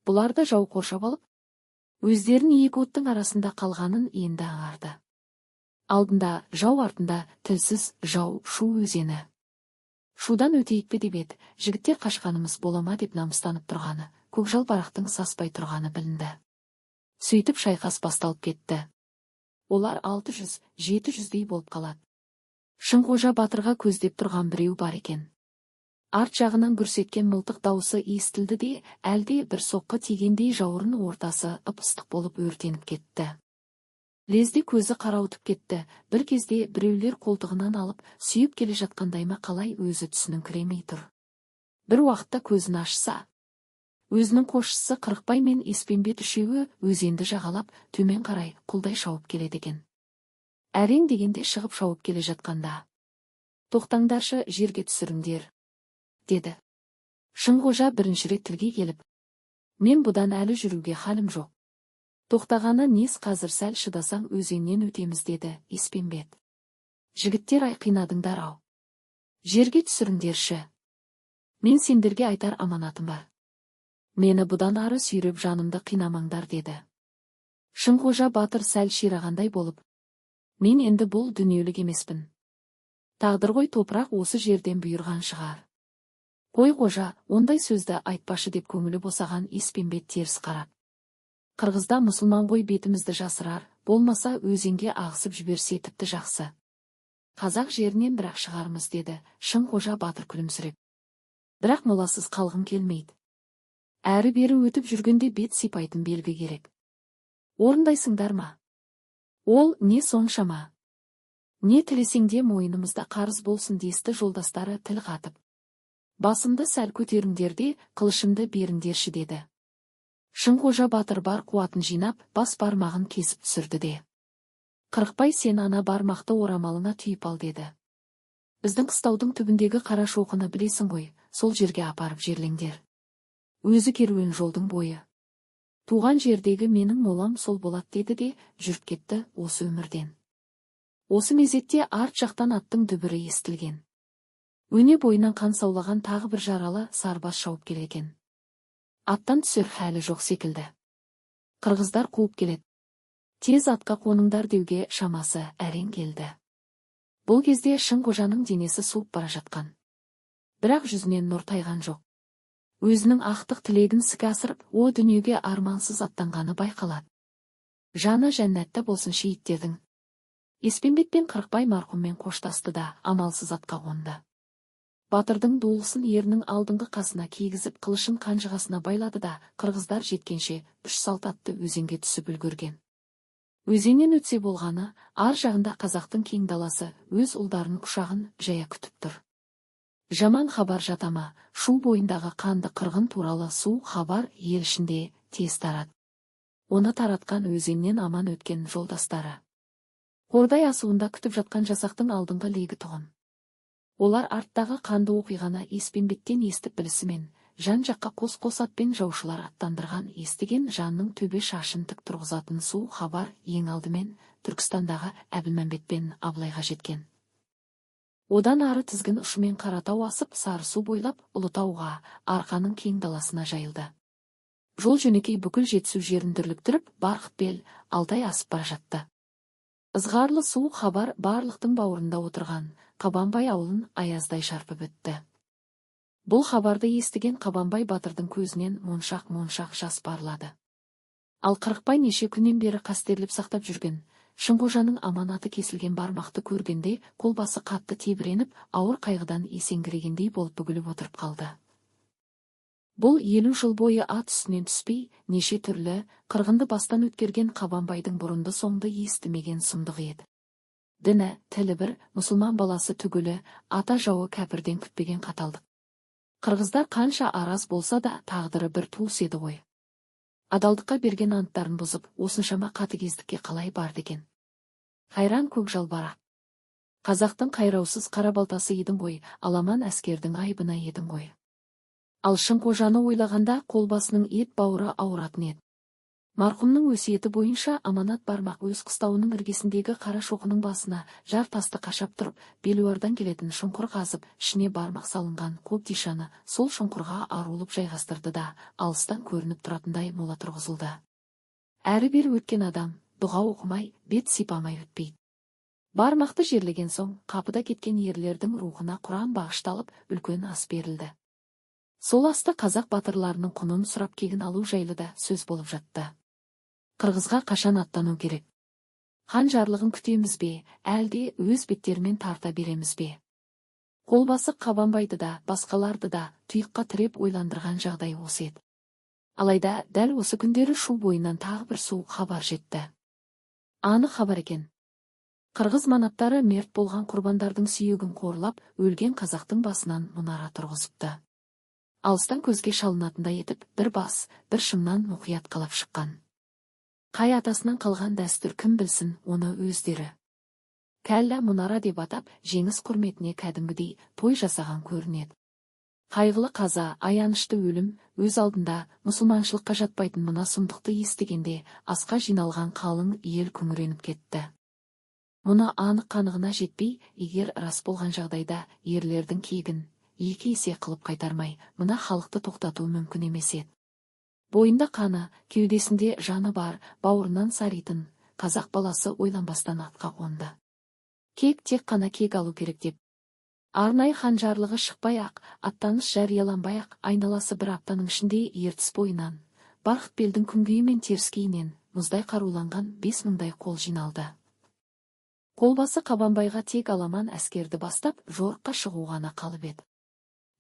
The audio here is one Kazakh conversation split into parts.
Бұларды жау қоршап алып, өздерін екі оттың арасында қалғанын енді аңғарды. Алдында жау, артында тілсіз жау, Шу өзені. Шудан өтейік пе деп еді, жігіттер қашқанымыз бола ма деп намыстанып тұрғаны, көкжал барақтың саспай тұрғаны білінді. Сөйтіп шайқас басталып кетті. Олар 600, 700-дей болып қалады. Шыңқожа батырға көздеп тұрған біреу бар екен. Арт жағынан гүрс еткен мылтық даусы естілді де, әлде бір соққы тигендей жауырын ортасы ып-ыстық болып өртеніп кетті. Лезде көзі қарауытып кетті, бір кезде біреулер қолтығынан алып, сүйіп келе жатқандай ма, қалай, өзі түсініңкіремей тұр. Бір уақытта көзін ашса, өзінің қосшысы Қырықбай мен Еспенбет үшеуі өзенді жағалап, төмен қарай құлдай шауып келеді екен. Әрең дегенде шығып шауып келе жатқанда: «Тоқтаңдаршы, жерге түсіріңдер», – деді. Шыңқожа бірінші рет тілге келіп: «Мен бұдан әлі жүруге халім жоқ. Тоқтағаны нес, қазір сәл шыдасаң, өзеннен өтеміз», – деді Еспенбет. «Жігіттер ай, қинадыңдар ау. Жерге түсіріңдерші. Мен сендерге айтар аманатым бар. Мені бұдан ары сүйреп, жанымды қинамаңдар», – деді. Шыңқожа батыр сәл ширағандай болып: «Мен енді бұл дүниелік емеспін. Тағдыр ғой, топырақ осы жерден бұйырған шығар». «Қой, қожа, ондай сөзді айтпашы», – деп көңілі босаған Еспенбет теріс қарап: «Қырғызда мұсылман ғой, бетімізді жасырар, болмаса өзенге ағысып жіберсе, тіпті жақсы. Қазақ жерінен бірақ шығармыз», – деді Шыңқожа батыр күлімсіреп. «Бірақ моласыз қалғым келмейді. Әрі-бері өтіп жүргенде бет сипайтын белгі керек. Орындайсыңдар ма? Ол не соншама? Не тілесең де мойнымызда қарыз болсын», – десті жолдастары тіл қатып. «Басымды сәл көтеріңдер де, қылышымды беріңдерші», – деді. Шыңқожа батыр бар қуатын жинап, бас бармағын кесіп түсірді де: «Қырықбай, сен ана бармақты орамалыңа түйіп ал», – деді. «Біздің қыстаудың түбіндегі қара шоқыны білесің ғой, сол жерге апарып жерлеңдер. Өзі керуен жолдың бойы. Туған жердегі менің молам сол болады», – деді де, жүріп кетті осы өмірден. Осы мезетте арт жақтан аттың дүбірі естілген. Өне бойынан қан саулаған тағы бір жаралы сарбаз шауып келген. Аттан түсер хәлі жоқ секілді. Қырғыздар қуып келеді. Тез атқа қоныңдар деуге шамасы әрең келді. Бұл кезде Шыңқожаның денесі суып бара жатқан. Бірақ жүзінен нұр тайған жоқ. Өзінің ақтық тілегін іске асырып, о дүниеге армансыз аттанғаны байқалады. Жаны жәннатта болсын шейіттердің. Еспенбет пен Қырықбай марқұммен қоштасты да, амалсыз атқа қонды. Батырдың дулысын ерінің алдыңғы қасына кигізіп, қылышын қанжығасына байлады да, қырғыздар жеткенше үш салт атты өзенге түсіп үлгерген. Өзеннен өтсе болғаны, ар жағында қазақтың кең даласы өз ұлдарын құшағын жая күтіп тұр. Жаман хабар жата ма, Шу бойындағы қанды қырғын туралы су хабар ел ішінде тез тарады. Оны таратқан өзеннен аман өткен жолдастары. Қордай асуында күтіп жатқан жасақтың алдыңғы легі тұғын. Олар арттағы қанды оқиғаны Еспенбеттен естіп білісімен, жан-жаққа қос-қос атпен жаушылар аттандырған. Естіген жанның төбе шашын тік тұрғызатын су хабар ең алдымен Түркістандағы Әбілмәмбет пен Абылайға жеткен. Одан ары тізгін ұшымен Қаратау асып, Сарысу бойлап Ұлытауға, Арқаның кең даласына жайылды. Жол жөнекей бүкіл Жетісу жерін дүрліктіріп, Барқытбел, Алтай асып бара жатты. Ызғарлы суық хабар барлықтың бауырында отырған Қабанбай ауылын аяздай шарпып өтті. Бұл хабарды естіген Қабанбай батырдың көзінен моншақ-моншақ жас парлады. Ал Қырықбай неше күннен бері қастерлеп сақтап жүрген Шыңқожаның аманаты кесілген бармақты көргенде қолбасы қатты тебіреніп, ауыр қайғыдан есеңгірегендей болып бүгіліп отырып қалды. Бұл 50 жыл бойы ат үстінен түспей, неше түрлі қырғынды бастан өткерген Қабанбайдың бұрынды соңды естімеген сұмдығы еді. Діні, тілі бір, мұсылман баласы түгілі, ата жауы кәпірден күтпеген қаталдық. Қырғыздар қанша араз болса да, тағдыры бір туыс еді ғой. Адалдыққа берген анттарын бұзып, осыншама қатыгездікке қалай барды екен? Қайран көкжал барақ. Қазақтың қайраусыз қара балтасы едің ғой, аламан әскердің айбыны едің ғой. Ал Шыңқожаны ойлағанда қолбасының ет бауыры ауыратын еді. Марқұмның өсиеті бойынша аманат Бармақ өз қыстауының іргесіндегі қара шоқының басына жар тасты қашап тұрып, белуардан келетін шұңқыр қазып, ішіне бармақ салынған қобдишаны сол шұңқырға арулап жайғастырды да, алыстан көрініп тұратындай мола тұрғызылды. Әрі-бері өткен адам дұға оқымай, бет сипамай өтпейді. Бармақты жерлеген соң, қапыда кеткен ерлердің рухына Құран бағышталып, үлкен ас берілді. Сол аста қазақ батырларының құнын сұрап кегін алу жайлы да сөз болып жатты. Қырғызға қашан аттану керек? Хан жарлығын күтеміз бе, әлде өз беттерімен тарта береміз бе? Қолбасы Қабанбайды да, басқаларды да тұйыққа тіреп ойландырған жағдай осы еді. Алайда дәл осы күндері Шу бойынан тағы бір суық хабар жетті. Анық хабар екен. Қырғыз манаптары мерт болған құрбандардың сүйегін қорлап, өлген қазақтың басынан мұнара тұрғызыпты. Алыстан көзге шалынатындай етіп, бір бас, бір шыңнан мұқият қалап шыққан. Қай атасынан қалған дәстүр, кім білсін оны өздері. Кәллә мұнара деп атап, жеңіс құрметіне кәдімгідей той жасаған көрінеді. Қайғылы қаза, аянышты өлім, өз алдында мұсылманшылыққа жатпайтын мына сұмдықты естігенде асқа жиналған қалың ел күңіреніп кетті. Мұны анық қанығына жетпей, егер рас болған жағдайда ерлердің кегін екі есе қылып қайтармай, мына халықты тоқтату мүмкін емес еді. Бойында қаны, кеудесінде жаны бар, бауырынан саритын қазақ баласы ойланбастан атқа қонды. Кек тек қана кек алу керек деп. Арнайы хан жарлығы шықпай-ақ, аттаныс жарияланбай-ақ, айналасы бір аптаның ішінде Ертіс бойынан, Барқытбелдің күнгейі мен теріскейінен мұздай қаруланған 5000-дай қол жиналды. Қолбасы Қабанбайға тек аламан әскерді бастап, жорыққа шығу ғана қалып еді.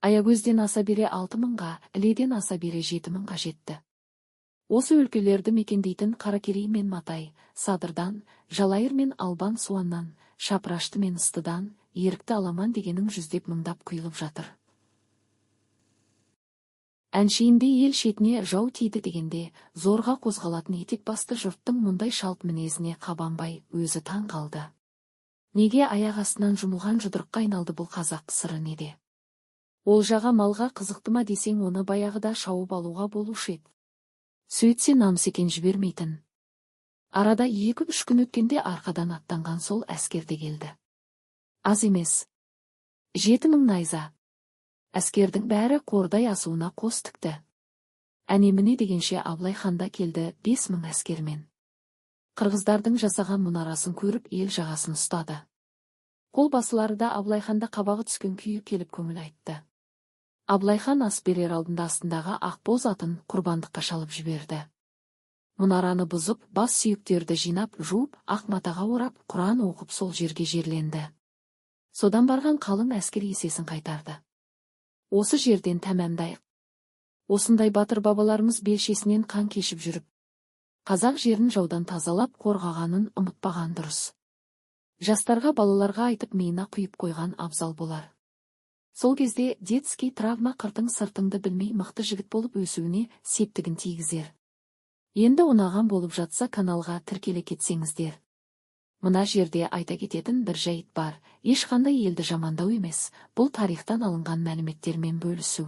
Аягөзден аса бере 6000-ға, Іледен аса бере 7000-ға жетті. Осы өлкелерді мекендейтін Қаракерей мен Матай, Садырдан, Жалайыр мен Албан Суаннан, Шапырашты мен Ыстыдан, ерікті аламан дегенің жүздеп мыңдап құйылып жатыр. Әншейінде ел шетіне жау тиді дегенде, зорға қозғалатын етек басты жұрттың мұндай шалт мінезіне Қабанбай өзі таң қалды. Неге аяқ астынан жұмылған жұдырыққа айналды бұл қазақ, сыры неде? Олжаға, малға қызықты ма десең, оны баяғыда шауып алуға болушы еді. Сөйтсе намыс екен жібермейтін. Арада 2-3 күн өткенде арқадан аттанған сол әскер де келді. Аз емес. 7000 найза. Әскердің бәрі Қордай асуына қос тікті. Әне-міне дегенше Абылай хан да келді 5000 әскермен. Қырғыздардың жасаған мұнарасын көріп, ел жағасын ұстады. Қолбасылары да Абылай ханда қабағы түскен күйі келіп көңіл айтты. Абылай хан ас берер алдында астындағы ақбоз атын құрбандыққа шалып жіберді. Мұнараны бұзып, бас сүйектерді жинап, жуып, ақ матаға орап, Құран оқып сол жерге жерленді. Содан барған қалың әскер есесін қайтарды. Осы жерден тәмамдайық. Осындай батыр бабаларымыз белшесінен қан кешіп жүріп, қазақ жерін жаудан тазалап қорғағанын ұмытпаған дұрыс. Жастарға, балаларға айтып миына құйып қойған абзал болар. Сол кезде детский травма қыртың сыртыңды білмей мықты жігіт болып өсуіне септігін тигізер. Енді ұнаған болып жатса, каналға тіркеле кетсеңіздер. Мына жерде айта кететін бір жайт бар. Ешқандай елді жамандау емес, бұл тарихтан алынған мәліметтермен бөлісу.